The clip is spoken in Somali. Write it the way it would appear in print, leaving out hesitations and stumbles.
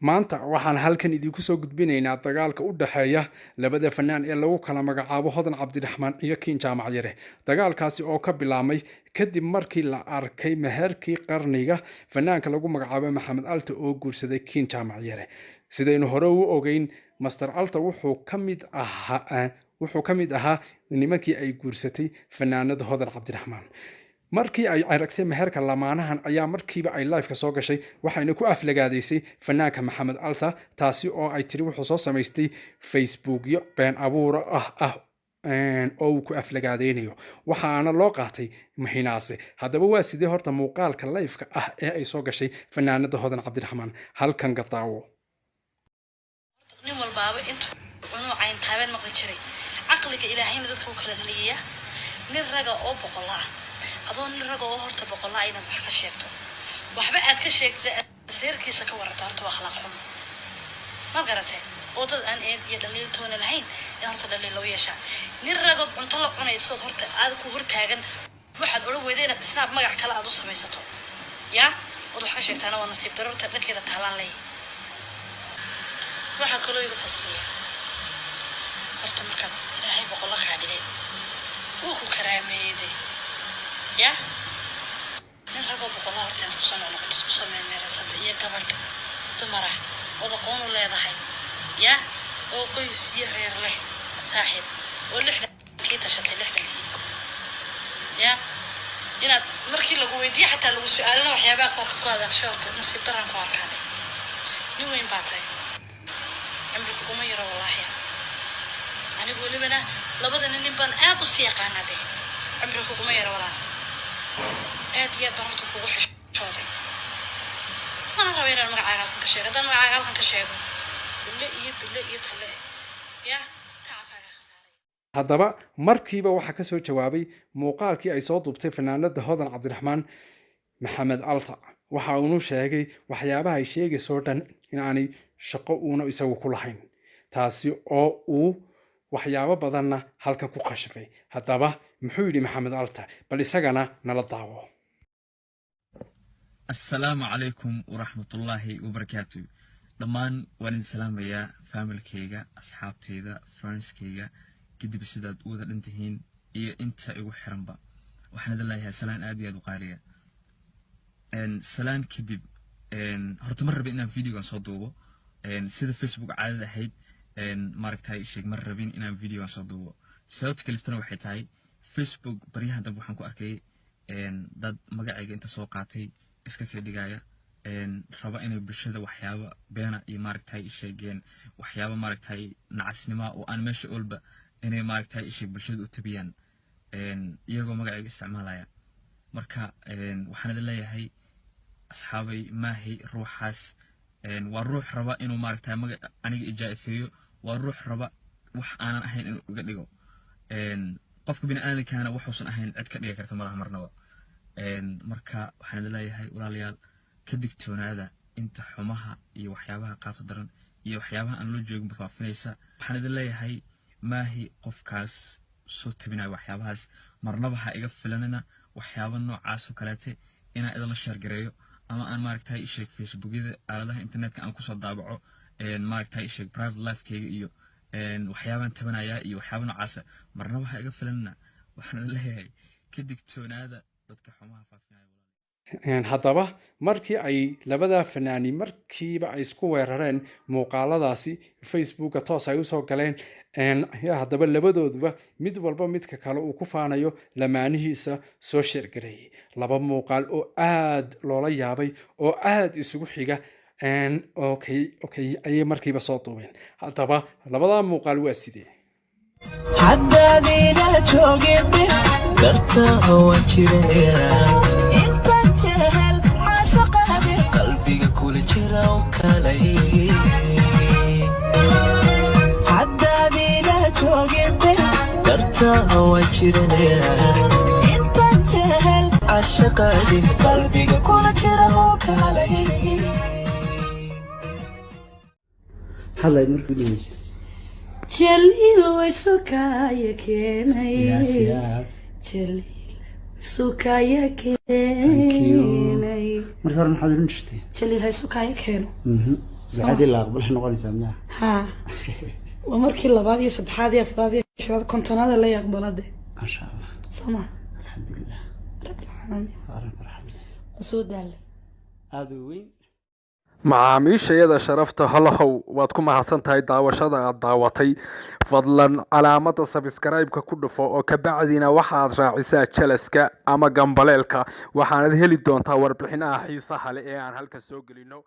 Maanta waxaan halkan idinku soo gudbinaynaa dagaalka u dhexeeya labada fanaan ee lagu kala magacaabo Hodan Cabdiraxmaan iyo Kiin Jaamac Yare. Dagaalkaasi oo ka bilaabmay kadib markii la arkay meherkii qarniga fanaanka lagu magacaabo Maxamed Alta oo guursaday Kiin Jaamac Yare. Sidaynu hore u ogeyn, Master Alta wuxuu ka mid ahaa nimankii ay guursatay fanaanada Hodan Cabdiraxmaan. Markii ay aragtay meherka lamaanahan ayaa markiiba ay liveka soo gashay, waxayna ku aflagaadaysay fanaanka Maxamed Alta, taasi oo ay tiri wuxuu soo samaystay Facebookyo been abuura ah oo uu ku aflagaadaynayo, waxaana loo qaatay mahinaase. Haddaba waa sidee horta muuqaalka liveka ah ee ay soo gashay fanaanada Hodan Cabdiraxmaan? Halkan ka daawo. Nin walbaaba intuu cunuu cayn taabeen maqli jiray. Caqliga Ilaahayna dadka u kala dhaliyayaa. Nin raga oo boqolla ah, adoo nin raga oo horta boqolla ah, inaad wax ka sheegto, waxba aad ka sheegto, aad reerkiisa ka warata, horta waa akhlaaq xumo. Maad garatay? Oo dad aan eed iyo dhaliil toona lahayn in horta dhaliil loo yeeshaa. Nin ragood cunto la cunaysood horta aad ku hortaagan, waxaad odhan weyda inaad isnaab magac kale aad u samaysato ya ood wax ka sheegtaana waa nasiib daro horta dhankeeda taalaan leeyahay. Waxaa kaloo igu qosliya horta, markaad Ilaahay boqollo kaa dhigay, wuu ku karaameeyey de ya. Nin ragoo boqolla horta inaad kusoo noqnoqoto, kusoo meermeeraysato iyo gabadh dumar ah ood aqoon u leedahay ya, oo qoys iyo reer leh, saaxiib, oo 60kii tashatay, 60kii ya, inaad markii lagu weydiiyo xataa lagu su-aalana waxyaabaha qaarkood ku adagsho, horta nasiib daran ku arkaanay. Nin weyn baa tahay, cimri kuguma yaro, wallaahi. Anigu welibana labadana nin baan aad u sii yaqaanaa de. Cimri kuguma yaro, walaal. Aad iyo aad baan horta kugu xishooday. Mana raba inaan magacaaga halkan ka sheego. Haddaan magacaaga halkan ka sheego, bille iyo bille iyo talle ya tacabkaaga khasaaray. Haddaba markiiba waxaa kasoo jawaabay muuqaalkii ay soo duubtay fanaanada Hodan Cabdiraxmaan Maxamed Alta. Waxa uunu sheegay waxyaabaha ay sheegayso dhan in aanay shaqo uuna isagu ku lahayn, taasi oo uu waxyaabo badanna halkan ku khashifay. Haddaba muxuu yidhi Maxamed Alta? Bal isagana nala daawo. Assalaamu calaykum waraxmatullaahi wabarakaatu. Dhammaan waan idin salaamayaa, faamilkayga, asxaabtayda, friendskayga. Kadib sidaad u wada dhantihiin iyo inta igu xiranba, waxaan idin leeyahay salaan aad iyo aad u qaaliya. Salaan kadib, horta ma rabin inaan videogan soo duubo. Sida Facebook caadada ahayd, maaragtay, sheeg, ma rabin inaan videogan soo duubo. Sababta kaliftana waxay tahay, Facebook baryahan dambe waxaan ku arkay dad magacayga inta soo qaatay iska kala dhigaya, raba inay bulshada waxyaaba beena iyo, maaragtay, sheegeen waxyaaba, maaragtay, nacasnima oo aan meesha olba inay, maaragtay, sheeg, bulshada u tabiyaan iyagoo magacayga isticmaalaya. Marka waxaan idin leeyahay, asxaabay, maahi ruuxaas. Waa ruux raba inuu, maaragtay, magac aniga ijaa'ifeeyo. Waa ruux raba wax aanan ahayn inuu iga dhigo. Qofka bini aadamkaana waxuusan ahayn cid ka dhigi karta malaha marnaba. Marka waxaan idin leeyahay, walaalayaal, ka digtoonaada inta xumaha iyo waxyaabaha qaabta daran iyo waxyaabaha aan loo joogin faafinaysa. Waxaan idin leeyahay, maahi qofkaas soo tabinayo waxyaabahaas. Marnaba ha iga filanina waxyaaba noocaas oo kaleete inaan idinla share gareeyo ama aan, maaragtay, sheeg, Facebookyada, aaladaha internetka aan kusoo daabaco, maaragtay, sheeg, private lifekeyga iyo waxyaabaan tabanayaa iyo waxyaaba noocaasa. Marnaba ha iga filanina. Waxaan idin leeyahay, ka digtoonaada dadka xumaha faafinaya. Haddaba markii ay labada fanaani markiiba ay isku weerareen muuqaaladaasi, Facebooka toos ay usoo galeen, haddaba labadooduba mid walba midka kale uu ku faanayo lamaanihiisa soo share gareeyay laba muuqaal oo aad loola yaabay oo aad isugu xiga. Okay, ayay markiiba soo duubeen. Haddaba labadaa muuqaal waa sidee? Haddaadina joogin, darta waan jiraya. Inta jehel caashaqaadi qalbiga kula jira oo kalay. Haddaadina joogin, darta waan jiranaya. Inta jehel caashaqaadin qalbiga kula jira oo kalay. Maxaad lahayd markii u dambeysay? Jaliil way sukaya keenay. Yes, yes. Jaliil sukaya Thank you. keenay. Markii hore maxaad odhan jirtay? Jaliil hay sukaya keeno. Ducadii la aqbalay noqonaysaa miya? Haa, waa markii labaad iyo saddexaad iyo afraad iyo shanaad, 50aad la aqbalade. Maasha Allah. Soo ma? Alxamdulilah. Rabbilcaalamiin. Waa arrin farxad leh. Waan soo daalay. Aada u weyn. Macaamiishayada sharafta holohow, waad ku mahadsan tahay daawashada aad daawatay. Fadlan calaamada subscribe-ka ku dhufo oo kabacdina waxaad raacisaa jalaska ama gambaleelka. Waxaanad heli doontaa warbixinaha xiisaha leh ee aan halka soo gelino.